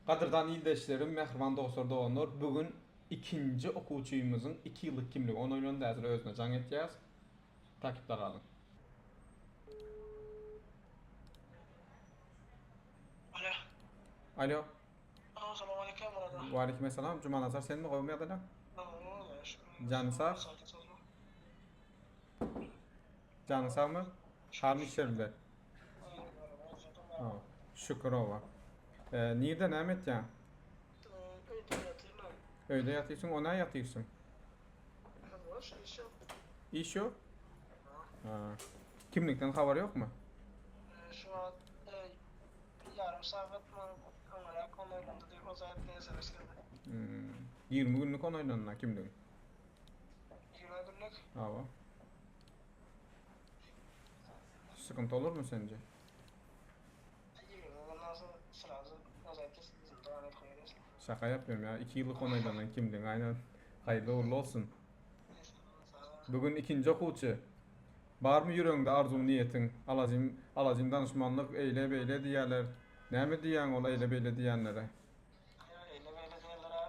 Gadyrdan ildeşlerim, mähriban dostlar, doganlar, bu gün ikinji okuwçymyzyň iki ýyllyk kimligi onaýlandy, häzir özüne jaň etýäs. Takipde galyň. Alo. Alo. Alo, salam aleyküm brother. Waleýkim essalam. Jumanazar senmi, gowumy ýagdaýlar? Janyň sag? Janyň sagmy? Halyň işlerinde? Ha, şükür oba. E, nirde näme etýäň? Öýde ýatyryn. Öýde ýatyrsyň, o nä ýatyrsyň? Boş, iş ýok. Iş ýok? Ha. Kimlikden habar ýokmy? Şu wagt ýarym sagat öňräk onaýlandy diýip ozaýatdan sms geldi. Hmm. 20 günlük onaýlandy kimligiň? 20 günlük? Hawa. Sıkıntı olur mu sence? Ondan soň srazu ozaýatda dowam edip goýarys. Şaka yapıyorum ya. 2 ýyllyk onaýlanan kimligiň aynen. Haýyrly uğurly olsun. Bugün ikinji okuwçy. Barmy ýüregiňde arzuw niýetiň? Alajym, alajym danyşmanlyk eýle beýle diýýärler. Näme diýýäň ol eýle beýle diýýänlere? Ýa eýle beýle diýenlere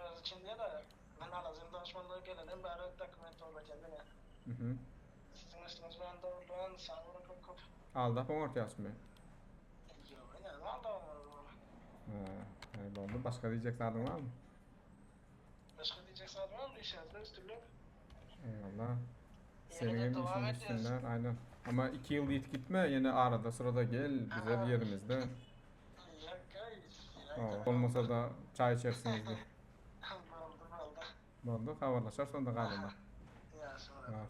özi üçin diýýär-de, men alajym danyşmanlyga gelenden bäri dokument dogrulatýan diňe. Mhm. Siziň üstüňiz bilen dogrulan, sag boluň köp köp. Aldap oňartýasmy? Ýok, näme aldap oňarmaly? Hä, hä boldy. Başga diýjek zadyň barmy? Başga diýjek zadym ýok, işiňizde üstünlik. Eyvallah. Seniň hem işiň üstünler, aynen. Ama 2 ýyl ýitip gitme, ýene arada syrada gel, bize ýerimizde. Bolmasa-da çaý içersiňiz diý. Boldy, boldy. Boldy, habarlaşarys onda galanda. Ýagşy bolar.